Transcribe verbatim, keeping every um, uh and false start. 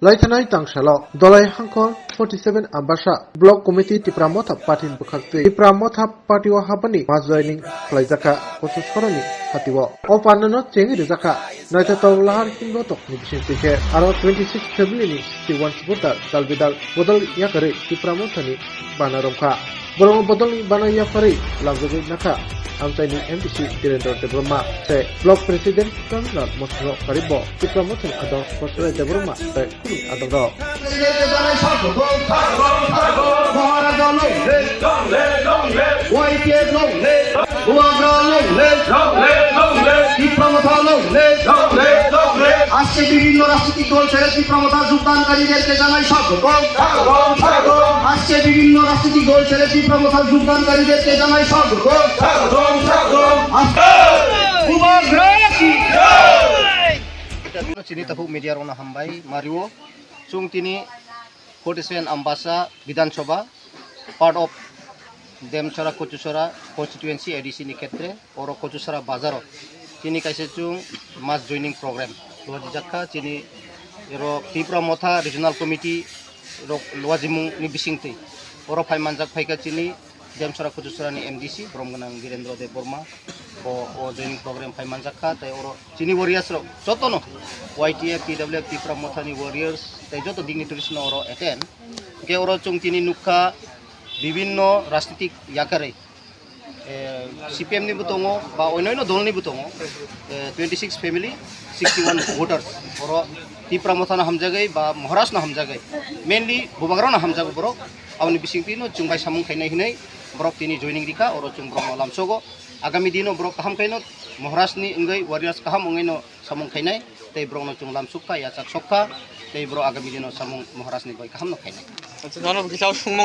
Laithanai tangsalo Dolai Hangkhor forty seven Ambasa Block Committee Tipra Motha Party ni bwkhaktwi Tipra Motha Party o habani mass joining khlaijakha Kochusorani hatio. O panano chengwi rwjakha naithotok lahar himbotok ni bisingtwi khe aro twenty six family ni sixty one supporter dal bidal bodol yakarwi Tipra Motha ni bana romkha. Borokno bodolni bana yapharwi lamjagwi nakha amchaini M D C Dhirendra Debbarma tei Block President Ramlal Mosno karibo Tipra Mothani adong Kosorai Debbarma tei khulumni adongrok. আজকে বিভিন্ন রাজনৈতিক দল ছেড়ে তীব্র মথা যোগদানকারীদেরকে জানাই স্বাগতম। স্বাগতম, স্বাগতম। আজকে বিভিন্ন রাজনৈতিক দল ছেড়ে তীব্র মথা যোগদানকারীদেরকে জানাই স্বাগতম। স্বাগতম, স্বাগতম। আজকে Bubagra ki jai. Chini takhuk media rokno hambai mario. Chwng tini forty seven Ambasa Bidhan Sabha, part of Demchara Kochusara constituency A D C ni khetre, oro Kochusara bazaro chini kaisa chwng mass joining program luajijakha chini oro Tipra Motha Regional Committee rok luajimung ni bisingtwi. Oro phai manjak phaikha chini Demchara Kochusara ni M D C borom gwnang Birendra Debbarma, bo o joining program phai manjakha, tei oro chini warriors rok jotono Y T F, T W F, Tipra Motha ni warriors tei joto dignitaries no oro attend. Hwnkhe oro chwng tini nukha bibinno rajnitik yakarwi, eh, C P M ni bo tongo ba onyoino dol ni bo tongo, eh, twenty six family, sixty one voters. Oro Tipra Motha no hamjagwi ba Maharaj no hamjagwi, mainly Bubagra no hamjago borok. Aboni bisingtwi no chwng bai samung khainai hinwi borok tini joining rikha, oro chwng borok no lamsogo. Agami dino borok kaham khaino Maharaj ni wngwi warriors kaham wngwi no samung khainai, tei borok no chwng lamsok kha, yachak sok kha, tei borok agami dino samung Maharaj ni bai kaham no khainai. Acha, nono kisa swngmung